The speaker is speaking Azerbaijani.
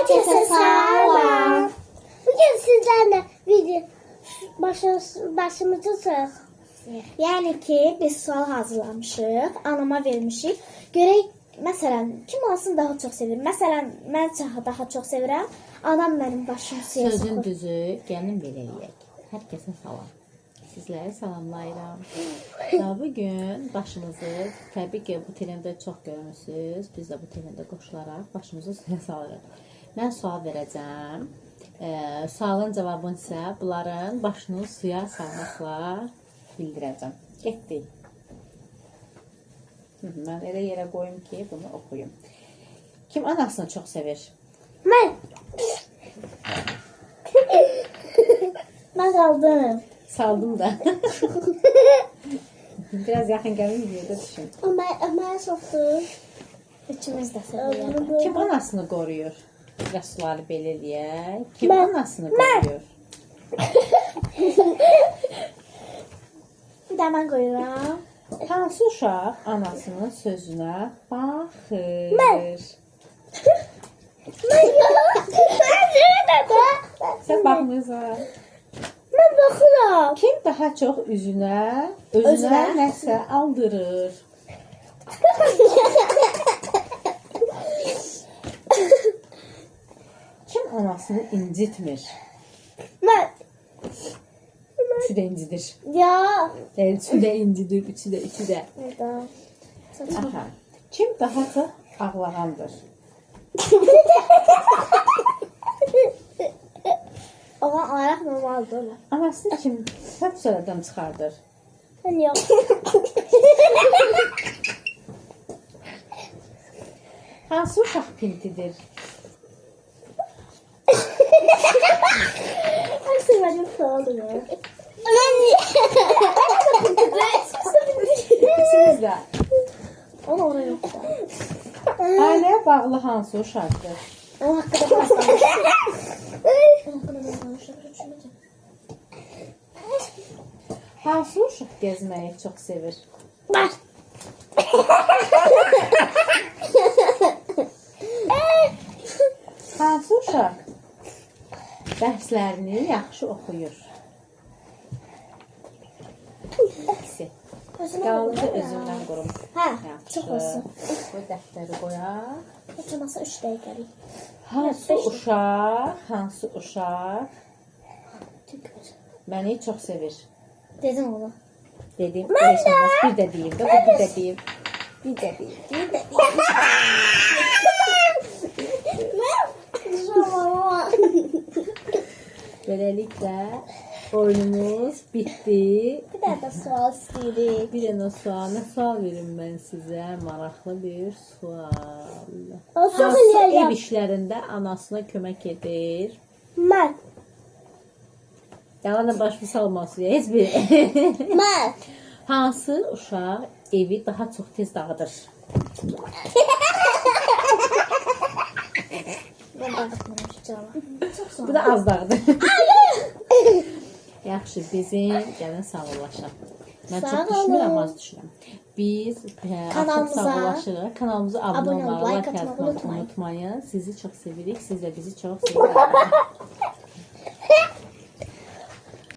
Herkese salam. Bugün sizlerle video başımızı soyaq. Yəni ki, biz sual hazırlamışıq, anama vermişik. Görək, məsələn, kim hansını daha çox sevir? Məsələn, mən daha çox sevirəm. Anam mənim başımı suya Sözün soxur. düzü, gəlin belə eləyək. Hər kəsə salam. Sizləri salamlayıram. Da bugün başımızı, təbii ki, bu trendə çox görmüsünüz. Biz də bu trendə qoşularaq başımızı suya salırıq. Mən sual verəcəm. Sualın cavabını isə bunların başını suya salmaqla bildirəcəm. Getdik. Mən elə yerə qoyum ki, bunu oxuyum. Kim anasını çox sevir? Mən. Mən qaldım. Saldım da. Biraz yaxın gəlin yerdə düşün. Mən soxdu. Üçümüz də sevirik. Kim anasını qoruyur? Biraz sualı belə eləyək. Kim Mən. anasını qoruyur? Bir də mən qoyuram. Hansı uşaq anasının sözünə baxır? Mən. Mən yox. Mən də. Sən baxmırsan. Mən baxıram. Kim daha çox üzünə, özünə, Özünə? nəsə aldırır? Kim anasını incitmir? Mən. Üçü də incidir. Ya. Yəni, üçü də incidir, üçü də, üçü də. Nədən? Aha. Kim daha çox ağlağandır? Oğlan olaraq normaldır. Anasını kim həbsələrdən çıxardır? Mən yox. Hansı uşaq pintidir? Mən sevəcəm sualdır ya. Mən İkiniz də. Onu oraya yox da. Ailəyə bağlı hansı uşaqdır? Onun haqqında biraz danışırıq. Onun haqqında biraz danışırıq. Düşünməyəcəm. Hansı uşaq gəzməyi çox sevir? Mən. Hansı uşaq dərslərini yaxşı oxuyur? İkisi. Qalanını özümdən qorum. Hə, Yaxşı. çox olsun. Bu dəftəri qoyaq. Heç olmasa 3 dəqiqəlik. Hansı uşaq, hansı uşaq Tükür. məni çox sevir? Dedin onu. Dedim. Mən də. Bir də deyim də, bu bir də deyim. Bir də deyim. Bir də Mən. Beləliklə oyunumuz bitdi. Bir dənə də sual istəyirik. Bir dənə sual, nə sual verim mən sizə? Maraqlı bir sual. Çox Hansı ev eləyəcəm. işlərində anasına kömək edir? Mən. Yalan başımı salmasın ya, heç biri. Mən. Hansı uşaq evi daha çox tez dağıdır? Mən dağıtmıram ki, cavab. Çox sual. Bu da az dağıdır. Yaxşı, bizim gəlin sağollaşaq. Mən Sağ çox düşünmürəm, olun. az düşünürəm. Biz artıq Kanalımıza sağollaşırıq. Kanalımıza abunə abunə olub, olmağı, like like atmağı atmağı unutmayın. unutmayın. Sizi çox sevirik. Siz də bizi çox sevirsiniz.